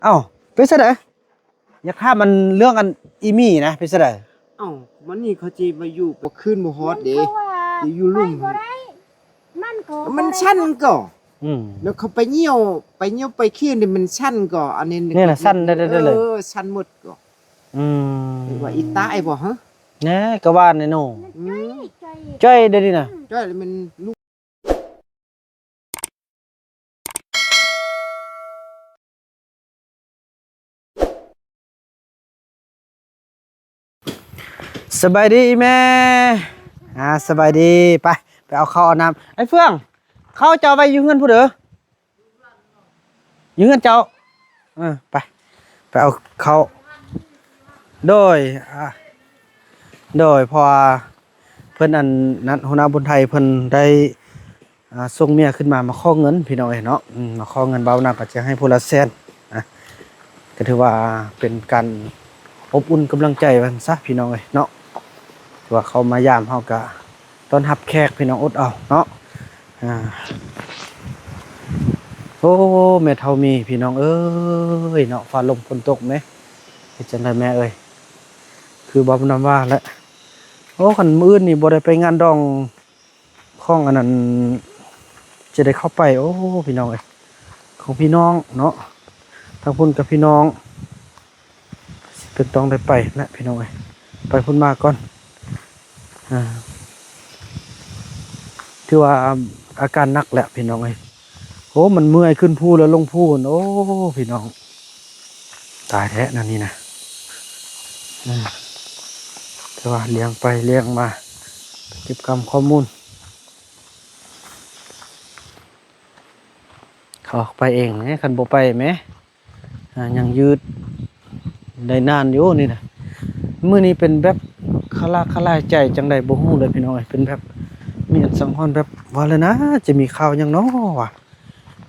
ເອົ້າ ເປັນຈັ່ງໃດ? ຢາກຖາມອັນເລື່ອງອັນອີ່ໝີ່ນະ ເປັນຈັ່ງໃດ? ເອົ້າ ມັນນີ້ເຂົາຊິມາຢູ່ ບໍ່ຄືນບໍ່ຮອດເດ້ ມັນກໍວ່າ ຊິຢູ່ລຸ່ມ ໄປບໍ່ໄດ້ ມັນກໍ ມັນ ບໍ່ໄດ້ ສັ່ນກໍ ອືມ ແລ້ວເຂົາໄປຍ່ຽວ ໄປຍ່ຽວໄປຂີ້ນີ້ມັນສັ່ນກໍ ອັນນີ້ ນີ້ນະ ສັ່ນເດີໆໆ ເອີ ສັ່ນໝົດກໍ ອືມ ວ່າອີຕາຍບໍ່ ຮະ? ແນ່ ກໍວ່າແນ່ເນາະ ອືມ ຈ່ອຍເດ້ນີ້ນະ ອືມ ຈ່ອຍມັນລຸກ ສະບາຍດີອີ່ແມ່ ອ່າ ສະບາຍດີ ໄປ ໄປເອົາເຂົ້າເອົານ້ຳ ໄອ້ເຟືອງ ເຂົ້າເຈົ້າໄວ້ຢູ່ເຮືອນຜູ້ເດີ ຢູ່ເຮືອນເຈົ້າ ເອີ ໄປ ໄປເອົາເຂົ້າ ໂດຍ ອ່າ ໂດຍ ເພາະວ່າເພິ່ນ ອັນນັ້ນ ຫົວໜ້າບຸນໄທເພິ່ນໄດ້ ອ່າ ສົ່ງເມຍຂຶ້ນມາ ມາຂໍເງິນພີ່ນ້ອງເອີຍເນາະ ອືມ ມາຂໍເງິນ ບ່າວນາກໍຈະໃຫ້ຜູ້ລະແສນນະ ກໍຖືວ່າເປັນການອົບອຸ່ນກຳລັງໃຈວ່າຊັ້ນຊະພີ່ນ້ອງເອີຍເນາະ ຖືວ່າເຂົາມາຢາມເຮົາກໍຕ້ອນຮັບແຂກພີ່ນ້ອງ ອົດເອົາເນາະ ອ່າ ໂອ້ ແມ່ເຖົ້າມີພີ່ນ້ອງເອີຍເນາະ ຟ້າລົມຝົນຕົກແມ້ ເຮັດຈັ່ງໃດແມ່ເອີຍ ຄືບ່າວນາວ່າແຫຼະ ໂອ້ ຄັນມື້ອື່ນນີ້ບໍ່ໄດ້ໄປງານດອງ ຂອງອັນນັ້ນ ຈະໄດ້ເຂົ້າໄປ ໂອ້ ພີ່ນ້ອງເອີຍ ຂອງພີ່ນ້ອງເນາະ ທາງພຸ້ນກໍພີ່ນ້ອງ ຊິເປັນຕ້ອງໄດ້ໄປແຫຼະພີ່ນ້ອງເອີຍ ໄປພຸ້ນມາກ່ອນ ອ່າ ຖືວ່າອາການໜັກແຫຼະພີ່ນ້ອງເອີຍ ໂອ້ ມັນເມື່ອຍ ຂຶ້ນພູແລ້ວລົງພູ ໂອ້ ພີ່ນ້ອງ ຕາຍແທ້ແນວນີ້ນະ ເອີ ແຕ່ວ່າລ້ຽງໄປລ້ຽງມາ ເກັບກຳຂໍ້ມູນ ເຂົາອອກໄປເອງແຫຼະ ຄັນບໍ່ໄປແມ້ ອ່າ ຍັງຍືດໄດ້ນານຢູ່ນີ້ນະ ມື້ນີ້ເປັນແບບຄາລາຄາລາຍໃຈຈັ່ງໃດບໍ່ຮູ້ເລີຍພີ່ນ້ອງເອີຍ ເປັນແບບມີອັນສັງຫອນ ແບບວ່າແລ້ວນະ ຈະມີຂ່າວຫຍັງນໍວະ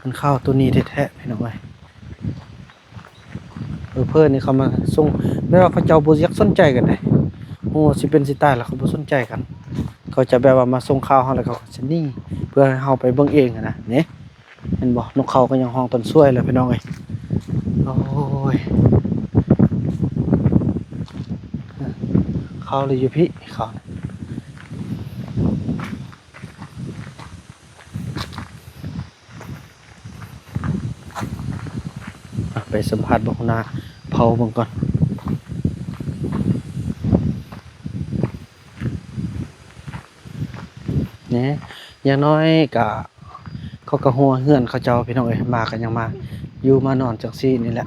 ມັນຂ່າວໂຕນີ້ແທ້ໆ ພີ່ນ້ອງເອີຍ ເອີ ເພິ່ນນີ້ເຂົາມາສົ່ງ ແບບວ່າເຂົາເຈົ້າບໍ່ຢາກສົນໃຈກັນເດ້ ຮູ້ວ່າຊິເປັນຊິຕາຍແລ້ວເຂົາບໍ່ສົນໃຈກັນ ເຂົາຈະແບບວ່າມາສົ່ງຂ່າວເຮົາ ແລ້ວເຂົາກໍຊິໜີ ເພື່ອໃຫ້ເຮົາໄປເບິ່ງເອງຫັ້ນນະ ນີ້ ເຫັນບໍ່ ນົກເຂົາກໍຍັງຮ້ອງຕອນສວຍແລ້ວ ພີ່ນ້ອງເອີຍ ໂອ້ຍ ເຂົາເລີຍຢູ່ພີ້ ເຂົາ ອ່ະ ໄປສຳພາດບັກຫົວໜ້າເຜົ່າເບິ່ງກ່ອນ ແນ່ ຢ່າງໜ້ອຍກະ ເຂົາກະຮູ້ເຮືອນເຂົາເຈົ້າ ພີ່ນ້ອງເອີຍ ມາກະຍັງມາຢູ່ມານອນຈັ່ງຊີ້ນີ້ແຫຼະ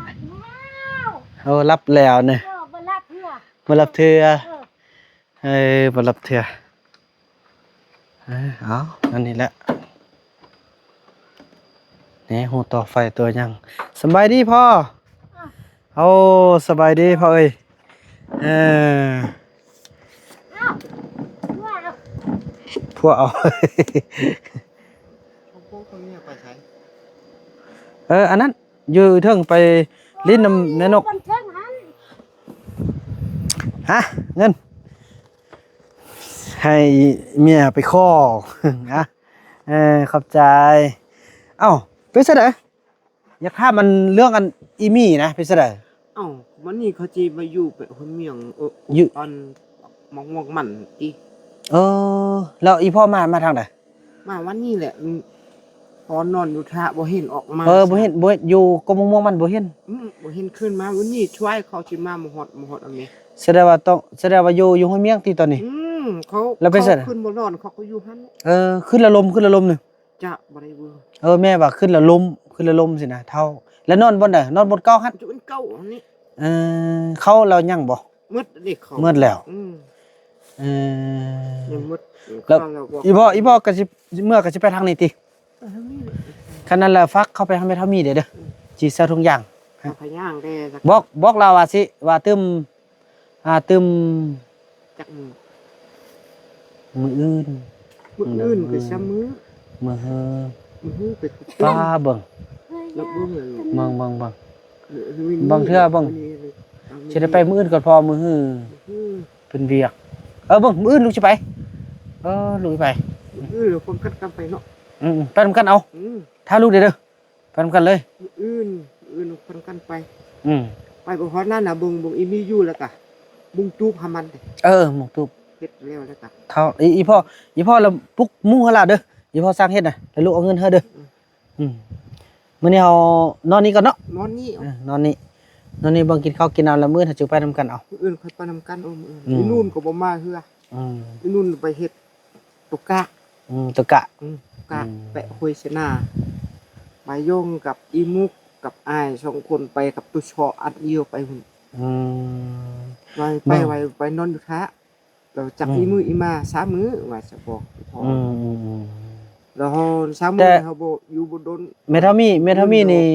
ເອີ ຫຼັບແລ້ວນີ້ ເອີ ບໍ່ຫຼັບເທື່ອ ບໍ່ຫຼັບເທື່ອ ເອີ ເອີ ບໍ່ຫຼັບເທື່ອ ເອີ ເອົາ ອັນນີ້ແຫຼະ ແນ່ ຮູ້ຕໍ່ໄຟຕົວຫຍັງ ສະບາຍດີພໍ່ ໂອ້ ສະບາຍດີພໍ່ເອີຍ ເອີ ພວກເອົາ ເອີ ອັນນັ້ນ ຢູ່ເທິງໄປຫຼິ້ນນຳແມ່ນົກ ຮະ ເງິນ ໃຫ້ເມຍໄປຂໍ ຮະ ເອີ ຂອບໃຈ ເອົ້າ ເປັນຈັ່ງໃດ? ຢາກຖາມອັນເລື່ອງອັນອີ່ໝີ່ນະ ເປັນຈັ່ງໃດ? ເອົ້າ ວັນນີ້ເຂົາຊິມາຢູ່ໄປຫົວເມງ ເອີ ຢູ່ອັນໝາກມ່ວງມັນຕິ ເອີ ແລ້ວອີ່ພໍ່ມາ ມາທາງໃດ? ມາວັນນີ້ແຫຼະ ອືມ ຕອນນອນຢູ່ຖ້າບໍ່ເຫັນອອກມາ ເອີ ບໍ່ເຫັນ ບໍ່ເຫັນ ຢູ່ກົກມະມ່ວງມັນບໍ່ເຫັນ ອືມ ບໍ່ເຫັນຂຶ້ນມາ ວັນນີ້ຊ່ວຍເຂົາຊິມາ ມາຮອດ ມາຮອດອັນນີ້ ສະແດງວ່າຕ້ອງ ສະແດງວ່າຢູ່ ຢູ່ຫ້ວຍມຽງຕິຕອນນີ້ ອືມ ເຂົາ ແລ້ວໄປໃສ ເຂົາຂຶ້ນບໍ່ນອນ ເຂົາກໍຢູ່ຫັ້ນ ເອີ ຂຶ້ນລະລົມ ຂຶ້ນລະລົມນີ້ ຈະບໍ່ໄດ້ເບິ່ງ ເອີ ແມ່ວ່າຂຶ້ນລະລົມ ຂຶ້ນລະລົມຊີ້ນະ ເຖົ້າ ແລ້ວນອນບ່ອນໃດ? ນອນບ່ອນເກົ່າຫັ້ນ ຢູ່ບ່ອນເກົ່າຫັ້ນນີ້ ເອີ ເຂົ້າແລ້ວຍັງບໍ່? ໝົດເດ້ເຂົ້າ ໝົດແລ້ວ ອືມ ເອີ ຍັງໝົດ ແລ້ວ ເຂົ້າແລ້ວບໍ່ ອີ່ພໍ່ ອີ່ພໍ່ກໍຊິ ເມື່ອກໍຊິໄປທາງນີ້ຕິ? ໄປທາງນີ້ແຫຼະ ຄັນນັ້ນລະຝາກເຂົ້າໄປຫາແມ່ເຖົ້າມີເດີ້ ອືມ ຊິໃສ່ຖົງຢາງ ເອົາຜ້າຍາງແດ່ ບອກ ບອກລາວວ່າຊິ ວ່າຕື່ມ ອ່າ ຕື່ມ ຈັກມື້ ມື້ອື່ນ ມື້ອື່ນກໍຊຳມື້ ມື້ຮື ມື້ຮືກໍ ປ້າເບິ່ງ ແລ້ວເບິ່ງ ເບິ່ງ ເບິ່ງ ເບິ່ງ ບາງເທື່ອເບິ່ງ ຊິໄດ້ໄປມື້ອື່ນກ່ອນ ເພາະມື້ຮື ເປັນວຽກ ເອີ ເບິ່ງ ມື້ອື່ນລູກຊິໄປ ເອີ ລູກຊິໄປ ມື້ອື່ນເຮົາພວມກັນກັນໄປເນາະ ອືມ ໄປນຳກັນເອົາ ອືມ ຖ້າລູກເດີ້ ໄປນຳກັນເລີຍ ມື້ອື່ນ ອື່ນພັນກັນໄປ ອືມ ໄປບໍ່ຮອດນັ້ນນະ ເບິ່ງ ເບິ່ງອີ່ມີຢູ່ ແລ້ວກະມຸງຕູບໃຫ້ມັນເດ້ ເອີ ມຸງຕູບ ເຮັດແລ້ວ ແລ້ວກະ ເທົ່າ ອີ່ ອີ່ພໍ່ ອີ່ພໍ່ລະປຸກມຸງໃຫ້ລະເດີ ອີ່ພໍ່ຊ່າງເຮັດນະ ແລ້ວລູກເອົາເງິນໃຫ້ເດີ ອືມ ອືມ ມື້ນີ້ເຮົານອນນີ້ກ່ອນເນາະ ນອນນີ້ ເອີ ນອນນີ້ ນອນນີ້ ເບິ່ງກິນເຂົ້າກິນນ້ຳ ແລ້ວມື້ອື່ນເຮົາຈະໄປນຳກັນເອົາ ມື້ອື່ນຄ່ອຍໄປນຳກັນເອົາ ມື້ອື່ນ ອືມ ອີ່ນູນກໍບໍ່ມາເທື່ອ ອືມ ອີ່ນູນໄປເຮັດຕົວກະ ອືມ ຕົວກະ ອືມ ກະ ອືມ ແປະຫ້ວຍເສນາ ມາຍົງກັບອີ່ມຸກກັບອ້າຍສອງຄົນໄປກັບຕຸຊໍອັນດຽວໄປພຸ້ນ ອືມ ໄປ ໄປ ໄປນອນຢູ່ຖ້າ ແລ້ວຈັກ ອືມ ອີ່ມື້ອີ່ມາສາມມື້ວ່າຈະບອກພໍ່ ອືມ ອືມ ອືມ ແລ້ວເຮົາສາມມື້ ແຕ່ເຮົາບໍ່ຢູ່ບໍ່ດົນ ແມ່ເຖົ້າມີ ແມ່ເຖົ້າມີນີ້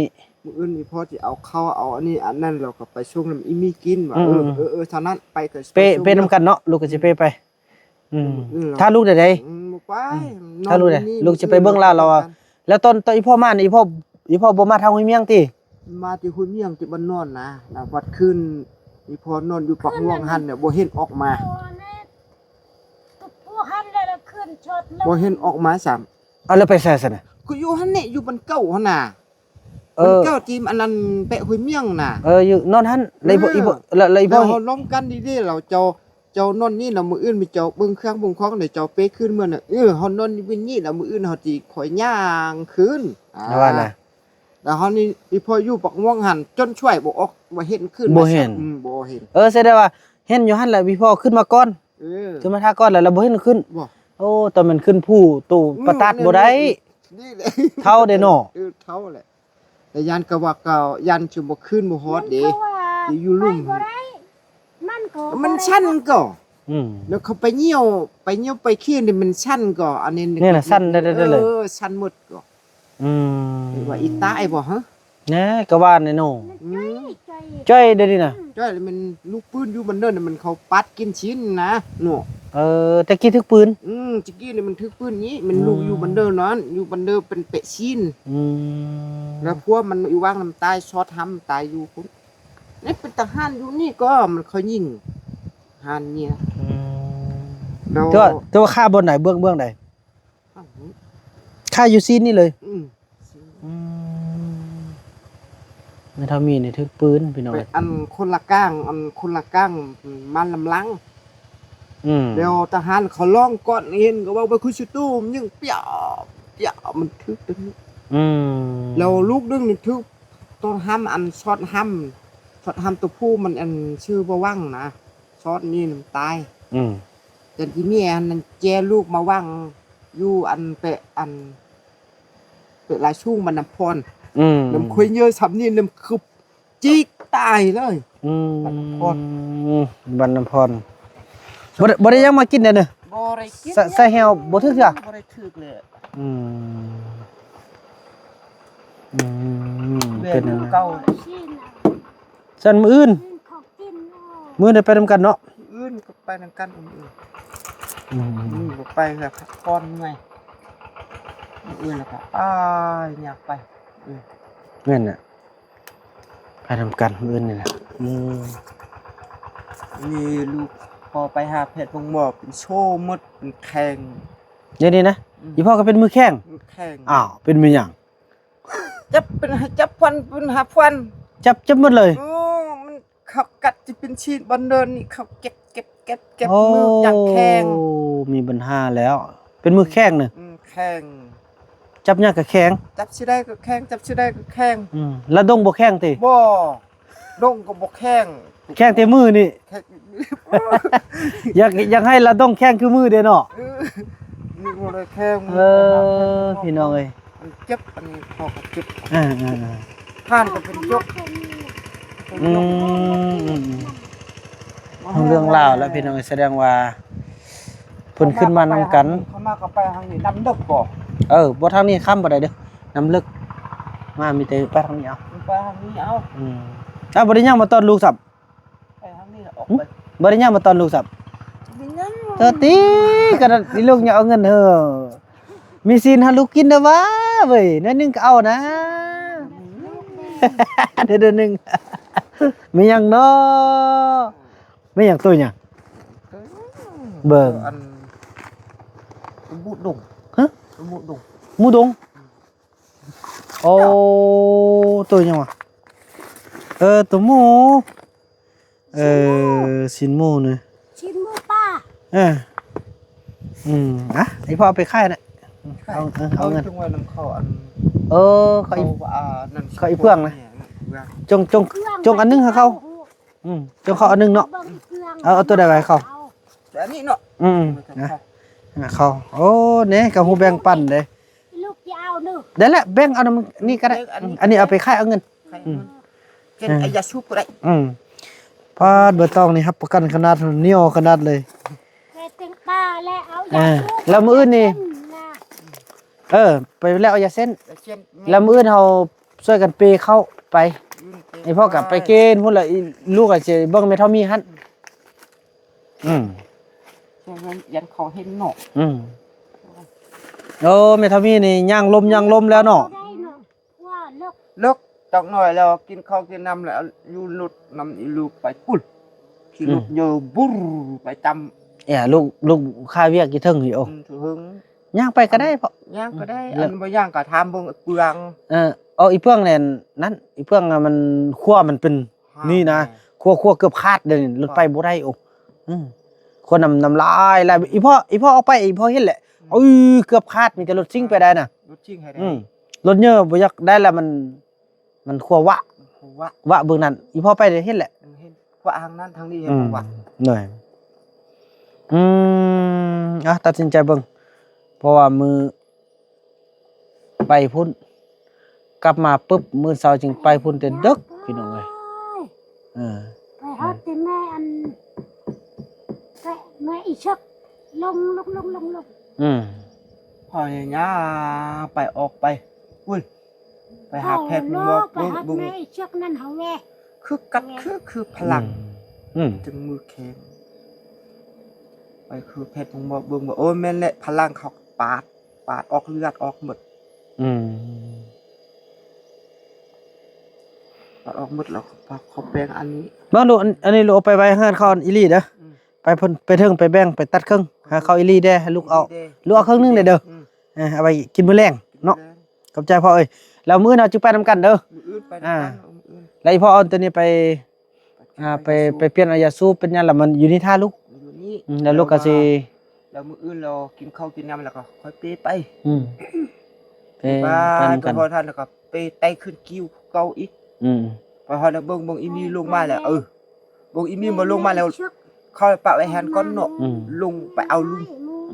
ມື້ອື່ນນີ້ພໍ່ຊິເອົາເຂົ້າເອົາອັນນີ້ອັນນັ້ນ ແລ້ວກໍໄປສົ່ງນຳອີ່ມີກິນວ່າ ອືມ ເອີ ເອີ ເອີ ເທົ່ານັ້ນ ໄປກໍ ເປ ໄປສົ່ງ ເປນຳກັນເນາະ ລູກກໍຊິເປໄປ ອືມ ມື້ອື່ນລະ ຖ້າລູກໄດ້ໃດ ອືມ ບໍ່ໄປ ອືມ ນອນ ຖ້າລູກໄດ້ ຢູ່ນີ້ ລູກຊິໄປເບິ່ງລາວ ລາວວ່າ ແລ້ວຕອນ ຕອນອີ່ພໍ່ມານີ້ ອີ່ພໍ່ ອີ່ພໍ່ບໍ່ມາທາງຫ້ວຍມຽງຕິ ມາແຕ່ຫ້ວຍມຽງ ແຕ່ບ້ານນອນນະ ແລ້ວບັດຄືນ ອີ່ພໍ່ນອນຢູ່ປາກມ່ວງຫັ້ນແຫຼະ ບໍ່ເຫັນອອກມາ ບໍ່ເຫັນອອກມາຊ້ຳ ເອົາ ແລ້ວໄປໃສຊັ້ນນະ ກໍຢູ່ຫັ້ນແຫຼະ ຢູ່ບ້ານເກົ່າຫັ້ນນະ ເອີ ມັນເຈົ້າຈີມອັນນັ້ນແປະຫ້ວຍມຽງນະ ເອີ ຢູ່ນອນຫັ້ນ ແລ້ວອີ່ພໍ່ ເອີ ອີ່ພໍ່ ແລ້ວ ແລ້ວອີ່ພໍ່ ເຮົາລ້ອມກັນດີເດ້ ລາວເຈົ້າ ເຈົ້ານອນນີ້ລະ ມື້ອື່ນມີເຈົ້າເບິ່ງເຄື່ອງເບິ່ງຂອງ ແລ້ວເຈົ້າເປຄືນເມືອນະ ເອີ ເຮົານອນຢູ່ວິນນີ້ລະ ມື້ອື່ນເຮົາຊິຄ່ອຍຍ່າງຄືນ ອ່າ ລະວ່ານະ ແລ້ວເຮົານີ້ ອີ່ພໍ່ຢູ່ປາກມ່ວງຫັ້ນ ຈົນຊ່ວຍບໍ່ອອກ ບໍ່ເຫັນຄືນ ບໍ່ເຫັນ ອືມ ບໍ່ເຫັນ ເອີ ສະແດງວ່າເຫັນຢູ່ຫັ້ນແຫຼະ ອີ່ພໍ່ຂຶ້ນມາກ່ອນ ເອີ ຂຶ້ນມາຖ້າກ່ອນແລ້ວ ແລ້ວບໍ່ເຫັນຂຶ້ນ ບໍ່ ໂອ້ ຕອນແມ່ນຂຶ້ນພູໂຕ ອືມ ປະຕັດບໍ່ໄດ້ ນີ້ແຫຼະ ເຖົ້າເດ້ເນາະ ເອີ ເຖົ້າແຫຼະ ແຕ່ຢ້ານກະວ່າກໍຢ້ານຈະບໍ່ຄືນບໍ່ຮອດເດ້ ມັນກໍວ່າ ຢູ່ລຸ່ມ ໄປບໍ່ໄດ້ ມັນກໍ ມັນຊັນກໍ ອືມ ແລ້ວເຂົາໄປຍ່ຽວ ໄປຍ່ຽວໄປຂີ້ນີ້ມັນຊັນກໍ ອັນນີ້ ນີ້ນະ ຊັນເດີ ເອີ ຊັນໝົດກໍ ອືມ ວ່າອີຕາຍບໍ່ຫະ ແນ່ ກໍວ່າແນ່ເນາະ ອືມ ຈ້ອຍເດ້ນີ້ນະ ອືມ ຈ້ອຍ ມັນລູກປືນຢູ່ບັນເດີນະ ມັນເຂົາປັດກິນຊີ້ນນະເນາະ ເອີ ແຕ່ກີ້ຖືກປືນ ອືມ ແຕ່ກີ້ນີ້ມັນຖືກປືນນີ້ ມັນລູກຢູ່ບັນເດີນັ້ນ ອືມ ຢູ່ບັນເດີເປັນເປະຊີ້ນ ອືມ ແລ້ວພວກມັນອີຫວ່າງນຳຕາຍຊອດຫ້ຳຕາຍຢູ່ພຸ້ນ ນີ້ເປັນທະຫານຢູ່ນີ້ກໍມັນເຂົາຍິງຫານເມຍ ອືມ ແລ້ວ ແຕ່ວ່າ ແຕ່ວ່າຄາບ່ອນໃດ ເບື້ອງ ເບື້ອງໃດ ຄາຢູ່ຊີ້ນນີ້ເລີຍ ອືມ ອືມ ແມ່ເຖົ້າມີນີ້ຖືກປືນ ພີ່ນ້ອງ ໄປອັນຄົນລະກາງ ອັນຄົນລະກາງ ມາລຳຫຼັງ ອືມ ແລ້ວທະຫານເຂົາຮ້ອງກ່ອນ ເຫັນກໍເວົ້າໄປຄຸຊິຕູມ ຍິງປຽວ ປຽວ ມັນຖືກຕົງນີ້ ອືມ ແລ້ວລູກໜຶ່ງນີ້ຖືກ ໂຕຫ້ຳ ອັນຊອດຫ້ຳ ຊອດຫ້ຳໂຕຜູ້ມັນ ອັນຊື່ບໍ່ຫວັງນະ ຊອດນີ້ມັນຕາຍ ອືມ ຈັນທີ່ເມຍຫັ້ນແຈລູກມາຫວັງຢູ່ອັນເປະ ອັນເປະລາຍສູງບ້ານນ້ຳພອນ ອືມ ນ້ຳຄວາຍເຍີສ່ຳນີ້ ນ້ຳຄຶບ ຈິກຕາຍເລີຍ ອືມ ບ້ານນ້ຳພອນ ບ້ານນ້ຳພອນ ບໍ່ໄດ້ ບໍ່ໄດ້ຫຍັງມາກິນເດ້ເນີ ບໍ່ໄດ້ກິນ ໃສ່ແຫ້ວບໍ່ຖືກເທື່ອ ບໍ່ໄດ້ຖືກເລີຍ ອືມ ອືມ ເປັນແນວນັ້ນ ເກົ່າ ຊັ້ນມື້ອື່ນ ອືມ ເຂົາກິນເນາະ ມື້ອື່ນໄດ້ໄປນຳກັນເນາະ ມື້ອື່ນກໍໄປນຳກັນ ມື້ອື່ນ ອືມ ມື້ອື່ນບໍ່ໄປ ເພື່ອພັກຜ່ອນເມື່ອຍ ມື້ອື່ນແລ້ວກໍ ອ້າຍ ຢາກໄປ ອືມ ແມ່ນແຫຼະ ໄປນຳກັນມື້ອື່ນນີ້ແຫຼະ ອືມ ນີ້ລູກພໍ່ໄປຫາແພດໂຮງໝໍ ເປັນໂຊໝົດ ເປັນແຂ້ງ ດຽວນີ້ນະ ອືມ ອີ່ພໍ່ກໍເປັນມືແຂ້ງ ແຂ້ງ ອ້າວ ເປັນແມ່ນຫຍັງ? ຈັບເປັນ ໃຫ້ຈັບຟັນເປັນຫາຟັນ ຈັບ ຈັບໝົດເລີຍ ໂອ້ ມັນເຂົາກັດຈະເປັນຊີ້ນ ບັນເດີນນີ້ເຂົາເກັດ ເກັດ ເກັດ ເກັດ ໂອ້ ມືຢ່າງແຂງ ມີບັນຫາແລ້ວ ເປັນມືແຂງນະ ອືມ ແຂງ ຈັບຫຍັງກໍແຂງ ຈັບຊິໄດ້ກໍແຂງ ຈັບຊິໄດ້ກໍແຂງ ອືມ ລະດົງບໍ່ແຂງຕິ? ບໍ່ ດົງກໍບໍ່ແຂງ ແຂງແຕ່ມືນີ້ ແຂງ ຢາກ ຢາກໃຫ້ລະດົງແຂງຄືມືເດ້ເນາະ ເອີ ນີ້ບໍ່ໄດ້ແຂງ ເອີ ພີ່ນ້ອງເອີຍ ມັນເຈັບ ອັນນີ້ເຂົາກໍເຈັບ ເອີ ເອີ ເອີ ທ່ານກໍເປັນຈົກ ອືມ ອືມ ອືມ ເລື່ອງລາວແລ້ວພີ່ນ້ອງເອີຍ ສະແດງວ່າເພິ່ນຂຶ້ນມານຳກັນ ເຂົາມາກໍໄປທາງນີ້ ນ້ຳເລິກບໍ່? ເອີ ບໍ່ ທາງນີ້ຂ້າມບໍ່ໄດ້ເດີ້ ນ້ຳເລິກ ມາມີແຕ່ໄປທາງນີ້ເອົາ ໄປທາງນີ້ເອົາ ອືມ ອ້າວ ບໍ່ໄດ້ຍ່າງມາຕອນລູກຊ້ຳ ໄປທາງນີ້ລະອອກໄປ ບໍ່ໄດ້ຍ່າງມາຕອນລູກຊ້ຳ ບໍ່ໄດ້ຍ່າງ ເອີ ຕິ ກະນັ້ນ ອີລູກຍັງເອົາເງິນເຮີ ມີຊີ້ນໃຫ້ລູກກິນເດີ້ຫວາເວີຍ ໜ້ອຍໜຶ່ງກໍເອົານະ ອືມ ເດີ ໜຶ່ງ ມີຫຍັງເນາະ ມີຫຍັງ ໂຕຫຍັງ? ໂຕຫຍັງ? ເບິ່ງ ອັນ ໝູດົງ ຮະ? ໝູດົງ ໝູດົງ ອືມ ໂອ້ ໂຕຫຍັງວະ? ເອີ ໂຕໝູ ເອີ ຊີ້ນໝູນີ້ ຊີ້ນໝູປ່າ ເອີ ອືມ ອ່ະ ອີພໍ່ເອົາໄປຂາຍນະ ຂາຍ ເອົາ ເອີ ເອົາເງິນ ເອົາໄວ້ນຳເຂົາ ອັນ ເອີ ເຂົາອີ ເຂົາ ອ່າ ນັ້ນ ເຂົາອີເພື່ອງນະ ເພື່ອງ ຈົ່ງ ຈົ່ງ ຈົ່ງອັນໜຶ່ງໃຫ້ເຂົາ ອືມ ຈົ່ງເຂົາອັນໜຶ່ງເນາະ ເອົາ ເອົາໂຕໃດໄວ້ໃຫ້ເຂົາ ແຕ່ອັນນີ້ເນາະ ອືມ ນະ ເຂົາ ໂອ້ ແນ່ ກໍຮູ້ແບ່ງປັນເດ້ ລູກຊິເອົາເດີ ໄດ້ລະ ແບ່ງເອົານຳນີ້ກໍໄດ້ ແບ່ງອັນນີ້ ອັນນີ້ເອົາໄປຂາຍເອົາເງິນ ຂາຍເອົາເງິນ ອືມ ເປັນ ເອີ ອາຢາສູບກໍໄດ້ ອືມ ປາດ ໃບຕອງນີ້ຮັບປະກັນຂະໜາດ ໜຽວຂະໜາດເລີຍ ແຕ່ເຕັງປາແລ້ວເອົາຢາສູບ ແລ້ວມື້ອື່ນນີ້ ເອີ ໄປແລ້ວເອົາຢາເສັ້ນ ຢາເສັ້ນ ແລ້ວມື້ອື່ນເຮົາຊ່ວຍກັນເປເຂົ້າໄປ ອືມ ເປ ອີພໍ່ກໍໄປເກນພຸ້ນລະ ອີລູກກໍຊິເບິ່ງແມ່ເຖົ້າມີຫັ້ນ ອືມ ຢ້ານເຂົາເຫັນເນາະ ອືມ ໂອ້ ແມ່ທຳມີນີ້ຍ່າງລົມຍ່າງລົມແລ້ວເນາະ ໄດ້ເນາະ ວ່າເລິກ ເລິກຈັກໜ້ອຍແລ້ວ ກິນເຂົ້າກິນນ້ຳແລ້ວ ຢູ່ລົດນຳອີລູກໄປພຸ້ນ ຂີ່ລົດ ອືມ ເຢີບູຣໄປຕາມ ເອີ ລູກ ລູກຄາວຽກຢູ່ເທິງນີ້ ໂອ້ ອືມ ເຖິງ ຍ່າງໄປກໍໄດ້ພໍ່ ຍ່າງກໍໄດ້ ອືມ ອັນບໍ່ຍ່າງກໍຖາມເບິ່ງເອີ ເອີ ອີເພື່ອງແມ່ນນັ້ນ ອີເພື່ອງມັນ ຂົວມັນເປັນ ນີ້ນະ ຂົວ ຂົວເກືອບຂາດເດ້ ລົດໄປບໍ່ໄດ້ ໂອ້ ອືມ ຂົວນ້ຳ ນ້ຳລາຍ ລາຍ ອີພໍ່ ອີພໍ່ອອກໄປ ອີພໍ່ເຫັນແຫຼະ ອືມ ເອີ ເກືອບຂາດ ມີແຕ່ລົດຊິງໄປໄດ້ນະ ລົດຊິງໃຫ້ໄດ້ ອືມ ລົດເຢີບໍ່ຢາກໄດ້ລະ ມັນ ມັນຂົວວະ ຂົວວະ ວະເບິ່ງນັ້ນ ອີພໍ່ໄປໄດ້ເຫັນແຫຼະ ເຫັນ ຂວາທາງນັ້ນທາງນີ້ ອືມ ເຫັນບໍ່ວະ ໂດຍ ອືມ ອ່ະ ຕັດສິນໃຈເບິ່ງ ເພາະວ່າມື້ ໄປພຸ້ນ ກັບມາປຶບ ມື້ເຊົ້າຈຶ່ງໄປພຸ້ນແຕ່ເດິກ ພີ່ນ້ອງເອີຍ ເອີ ໄປຮອດແຕ່ແມ່ອັນ ແມ່ອີເຊິກ ລົງ ລົງ ລົງ ລົງ ລົງ ອືມ ພະຍາຍາມໄປ ອອກໄປ ອຸ້ຍ ໄປຫາແພດໝໍ ໄປຫາແມ່ອີເຊິກນັ້ນ ເຮົາແວ່ ຄືກັດ ແວ່ ຄື ຄືພະລັງ ອືມ ອືມ ຈຶ່ງມືແຂງ ໄປຄືແພດໝໍເບິ່ງວ່າ ໂອ້ຍ ແມ່ນແຫຼະ ພະລັງເຂົາປາດ ປາດອອກເລືອດອອກໝົດ ອືມ ປາດອອກໝົດແລ້ວ ເຂົາ ເຂົາແປງອັນນີ້ ເບິ່ງດູ ອັນ ອັນນີ້ລູກເອົາໄປໄວ້ເຮືອນເຂົາອີ່ຫຼີເດີ ອືມ ໄປເພິ່ນ ໄປເທິງໄປແບ່ງ ໄປຕັດເຄິ່ງ ໃຫ້ເຂົາອີ່ຫຼີແດ່ ໃຫ້ລູກເອົາ ອີ່ຫຼີແດ່ ລູກເອົາເຄິ່ງໜຶ່ງແດ່ເດີ ອືມ ເອີ ເອົາໄວ້ກິນມື້ແລງເນາະ ກິນມື້ແລງ ຂອບໃຈພໍ່ເອີຍ ແລ້ວມື້ອື່ນເຮົາຈຶ່ງໄປນຳກັນເດີ ມື້ອື່ນໄປນຳກັນ ອ່າ ມື້ອື່ນ ແລ້ວອີພໍ່ເອົາຕົວນີ້ໄປ ອ່າ ໄປ ໄປປ່ຽນເອົາຢາສູບ ເປັນຫຍັງລະ ມັນຢູ່ນີ້ຖ້າລູກ ຢູ່ນີ້ ອືມ ແລ້ວລູກກໍຊິ ແລ້ວມື້ອື່ນລາວກິນເຂົ້າກິນນ້ຳແລ້ວກໍຄ່ອຍເປໄປ ອືມ ເປ ໄປ ໄປນຳກັນ ໄປຮອດຫັ້ນແລ້ວກໍເປໄຕ່ຂຶ້ນກີ້ວເກົ່າອີກ ອືມ ໄປຮອດແລ້ວເບິ່ງ ເບິ່ງອີມີລົງມາແລ້ວ ເອີ ເບິ່ງອີມີບໍ່ລົງມາແລ້ວ ເຂົາປະໄວ້ຫັ້ນກ່ອນເນາະ ອືມ ລົງໄປເອົາລຸມ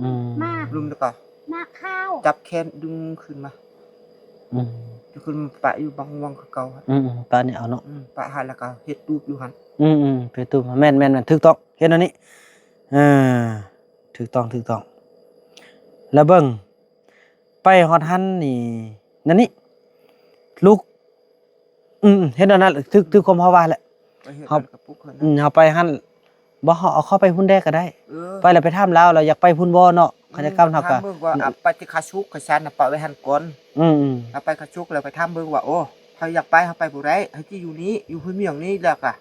ອືມ ມາ ລຸມແລ້ວກໍ ມາຂ່າວ ຈັບແຂນດຶງຂຶ້ນມາ ອືມ ຈະຂຶ້ນມາປະຢູ່ບັກມ່ວງຄືເກົ່າ ອືມ ປະນີ້ເອົາເນາະ ອືມ ປະຫັ້ນແລ້ວກໍເຮັດຕູບຢູ່ຫັ້ນ ອືມໆ ເຮັດຕູບ ແມ່ນໆໆ ຖືກຕ້ອງ ເຮັດແນວນີ້ ເອີ ຖືກຕ້ອງ ຖືກຕ້ອງ ແລ້ວເບິ່ງ ໄປຮອດຫັ້ນນີ້ ແນວນີ້ ລູກ ອືມ ເຮັດແນວນັ້ນ ຖືກ ຖືກຄວາມເຮົາວ່າແຫຼະ ໄປເຮັດ ເຮົາ ອັນກະປຸກຫັ້ນນະ ອືມ ເຮົາໄປຫັ້ນ ບໍ່ ເຮົາເອົາເຂົ້າໄປພຸ້ນແດ່ກໍໄດ້ ເອີ ໄປແລ້ວໄປຖາມລາວ ລາວຢາກໄປພຸ້ນບໍ່ເນາະ ອືມ ເຂົາຈະກ້າວເຮົາກໍ ຖາມເບິ່ງວ່າ ອາ ໄປແຕ່ຂາສຸກ ຂາຊັນນະປະໄວ້ຫັ້ນກ່ອນ ອືມໆ ເຮົາໄປຂາສຸກແລ້ວໄປຖາມເບິ່ງວ່າ ໂອ້ ເຮົາຢາກໄປ ເຮົາໄປບໍ່ໄດ້ ເຮົາຊິຢູ່ນີ້ ຢູ່ພື້ນເມືອງນີ້ ແລ້ວກໍ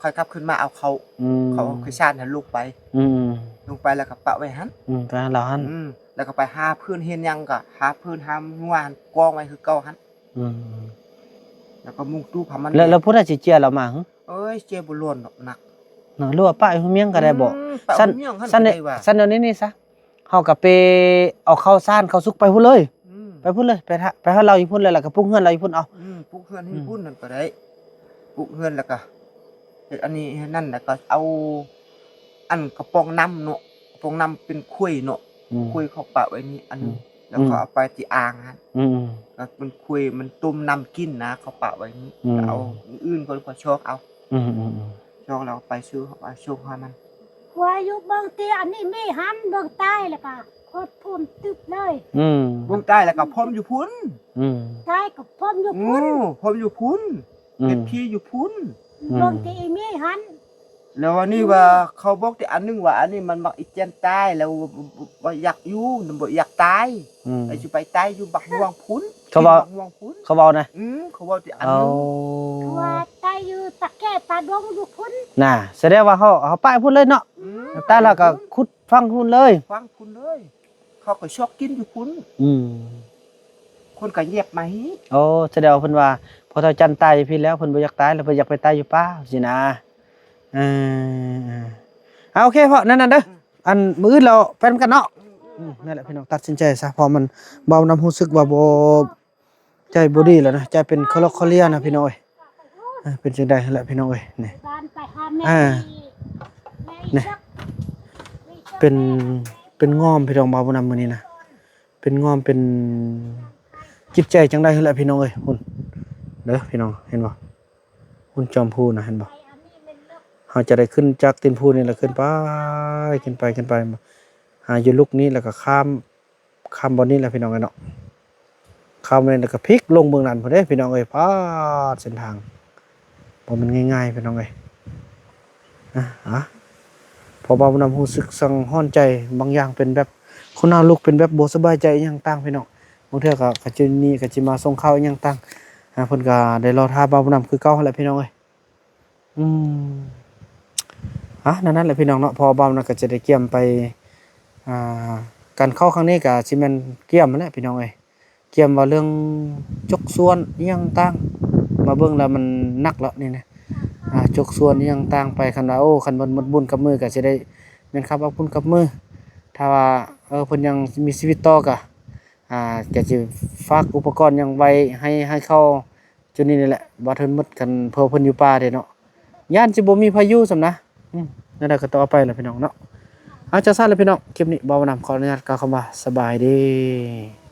ຄ່ອຍກັບຂຶ້ນມາເອົາເຂົ້າ ອືມ ເຂົ້າຂາຊັນຫັ້ນລົງໄປ ອືມໆ ລົງໄປແລ້ວກໍປະໄວ້ຫັ້ນ ອືມ ປະລາວຫັ້ນ ອືມ ແລ້ວກໍໄປຫາເພື່ອນເຮັດຫຍັງ ກໍຫາເພື່ອນຫາງົວຫັ້ນ ກອງໄວ້ຄືເກົ່າຫັ້ນ ອືມ ແລ້ວກໍມຸງຕູບໃຫ້ມັນ ແລ້ວ ແລ້ວຜູ້ໃດຊິເຈຍລາວມາຫື? ເອີຍ ເຈຍບໍ່ລ້ນດອກ ໜັກເນາະ ຫຼືວ່າປະຢູ່ເຮືອນເມຍງກໍໄດ້ບໍ? ອືມ ປະຢູ່ເຮືອນເມຍງຫັ້ນ ຊັ້ນ ກໍໄດ້ວ່າ ຊັ້ນແນວນີ້ນີ້ຊະ ເຮົາກໍໄປເອົາເຂົ້າສານເຂົ້າສຸກໄປພຸ້ນເລີຍ ອືມ ໄປພຸ້ນເລີຍ ໄປ ໄປຫາລາວຢູ່ພຸ້ນເລີຍ ແລ້ວກໍປຸກເຮືອນລາວຢູ່ພຸ້ນເອົາ ອືມ ປຸກເຮືອນຢູ່ ອືມ ພຸ້ນນັ້ນກໍໄດ້ ປຸກເຮືອນແລ້ວກໍເຮັດອັນນີ້ເຮັດນັ້ນ ແລ້ວກໍເອົາອັນກະປ໋ອງນ້ຳເນາະ ກະປ໋ອງນ້ຳເປັນຂວດເນາະ ອືມ ຂວດເຂົາປະໄວ້ນີ້ອັນໜຶ່ງ ອືມ ແລ້ວກໍເອົາໄປທີ່ອ່າງຫັ້ນ ອືມ ແລ້ວເປັນຂວດມັນຕົ້ມນ້ຳກິນນະ ເຂົາປະໄວ້ນີ້ ອືມ ເອົາອື່ນໆ ກໍຊອກເອົາ ອືມໆໆ ຊອກແລ້ວໄປຊື້ ເອົາສົ່ງໃຫ້ມັນ ວ່າຢູ່ເບິ່ງຕິ ອັນນີ້ມີຫັ້ນ ເບິ່ງໃຕ້ແລ້ວກໍໂຄດພູມຕຶບເລີຍ ອືມ ເບິ່ງໃຕ້ແລ້ວກໍພົມຢູ່ພຸ້ນ ອືມ ໃຕ້ກໍພົມຢູ່ພຸ້ນ ອືມ ພົມຢູ່ພຸ້ນ ອືມ ເຮັດພີຢູ່ພຸ້ນ ອືມ ເບິ່ງທີ່ອີມີຫັ້ນ ແລ້ວອັນນີ້ວ່າ ອືມ ເຂົາບອກແຕ່ອັນໜຶ່ງວ່າ ອັນນີ້ມັນມັກອີແຈນຕາຍ ແລ້ວບໍ່ ບໍ່ ບໍ່ຢາກຢູ່ ບໍ່ຢາກຕາຍ ອືມ ແລ້ວຊິໄປຕາຍຢູ່ບັກມ່ວງພຸ້ນ ເຂົາເວົ້າ ບັກມ່ວງພຸ້ນ ເຂົາເວົ້ານະ ອືມ ເຂົາເວົ້າແຕ່ອັນໜຶ່ງ ເອີ ເຂົາວ່າຕາຍຢູ່ຕາແກ່ຕາດົງຢູ່ພຸ້ນ ນະ ສະແດງວ່າເຮົາ ເຮົາປະພຸ້ນເລີຍເນາະ ອືມ ຕາຍແລ້ວກໍຂຸດຝັງພຸ້ນເລີຍ ຝັງພຸ້ນເລີຍ ເຂົາກໍຊອກກິນຢູ່ພຸ້ນ ອືມ ຄົນກໍແຍບມາຮີ້ ໂອ້ ສະແດງວ່າເພິ່ນວ່າ ເພ ພໍ່ເຖົ້າຈັນຕາຍຢູ່ພີ້ແລ້ວ ເພິ່ນບໍ່ຢາກຕາຍແລ້ວ ເພິ່ນຢາກໄປຕາຍຢູ່ປ່າຊີ້ນະ. ເອີ ເອົາ ໂອເຄພໍ່ ນັ້ນໆເດີ ອັນມື້ອື່ນເຮົາໄປນຳກັນເນາະ. ອືມ ນັ້ນແຫຼະພີ່ນ້ອງ ຕັດສິນໃຈຊະ ເພາະມັນ ບ່າວນຳຮູ້ສຶກວ່າບໍ່ ໃຈບໍ່ດີແລ້ວນະ ໃຈເປັນຄະລໍຄະເລຍນະພີ່ນ້ອງເອີຍ. ເອີ ເປັນຈັ່ງໃດຫັ້ນແຫຼະພີ່ນ້ອງເອີຍ ນີ້ ອ່າ ນີ້ ເປັນ ເປັນງ່ອມພີ່ນ້ອງ ບ່າວບຸນນຳມື້ນີ້ນະ ເປັນງ່ອມ ເປັນຈິດໃຈຈັ່ງໃດຫັ້ນແຫຼະພີ່ນ້ອງເອີຍ. ພຸ້ນເດີພີ່ນ້ອງ ເຫັນບໍ່ ພຸ້ນຈອມພູນະ ເຫັນບໍ່. ເຮົາຈະໄດ້ຂຶ້ນຈາກຕີນພູນີ້ແຫຼະ ຂຶ້ນໄປ ຂຶ້ນໄປ ຂຶ້ນໄປ ຫາຢູ່ລຸກນີ້ ແລ້ວກໍຂ້າມ ຂ້າມບ່ອນນີ້ແຫຼະພີ່ນ້ອງເອີຍເນາະ ຂ້າມນີ້ແລ້ວກໍພິກລົງເບື້ອງນັ້ນພຸ້ນເດ້ພີ່ນ້ອງເອີຍ. ປາດ ເສັ້ນທາງບໍ່ແມ່ນງ່າຍໆພີ່ນ້ອງເອີຍ. ອ່ະ ອ່ະ ເພາະວ່ານຳຮູ້ສຶກສັງຫອນໃຈບາງຢ່າງ ເປັນແບບ ຄົນເຮົາລຸກເປັນແບບບໍ່ສະບາຍໃຈອີ່ຫຍັງຕ່າງພີ່ນ້ອງ. ບາງເທື່ອກໍ ກໍຈະນີ້ ກໍຈະມາສົ່ງຂ່າວອີ່ຫຍັງຕ່າງ ອ່າ ເພິ່ນກໍໄດ້ລໍຖ້າບ່າວບຸນນຳຄືເກົ່າຫັ້ນແຫຼະພີ່ນ້ອງເອີຍ. ອືມ ອ່ະ ນັ້ນແຫຼະພີ່ນ້ອງເນາະ ເພາະວ່າບ່າວນຳກໍຈະໄດ້ກຽມໄປ ອ່າ ການເຂົ້າຄັ້ງນີ້ກໍຊິແມ່ນກຽມຫັ້ນແຫຼະພີ່ນ້ອງເອີຍ. ກຽມວ່າເລື່ອງຈົກຊວນອີ່ຫຍັງຕ່າງ ມາເບິ່ງແລ້ວມັນໜັກແລ້ວນີ້ນະ ອ່າ ຈົກຊວນອີ່ຫຍັງຕ່າງໄປ. ຄັນວ່າ ໂອ້ ຄັນເພິ່ນໝົດບຸນກັບມືກໍຊິໄດ້ແມ່ນຂັບເອົາບຸນກັບມື. ຖ້າວ່າ ເອີ ເພິ່ນຍັງມີຊີວິດຕໍ່ກໍ ອ່າ ກໍຊິຝາກອຸປະກອນຫຍັງໄວ້ໃຫ້ ໃຫ້ເຂົາ ຈຸດນີ້ນີ້ແຫຼະ ວ່າເພິ່ນໝົດກັນ ເພາະເພິ່ນຢູ່ປ່າເດ້ເນາະ ຢ້ານຊິບໍ່ມີພາຍຸຊ້ຳນະ. ອືມ ແນວໃດກໍຕ້ອງເອົາໄປແຫຼະພີ່ນ້ອງເນາະ. ເອົາ ຈັ່ງຊັ້ນແຫຼະພີ່ນ້ອງ ຄລິບນີ້ບ່າວນຳຂໍອະນຸຍາດກ່າວຄຳວ່າສະບາຍດີ.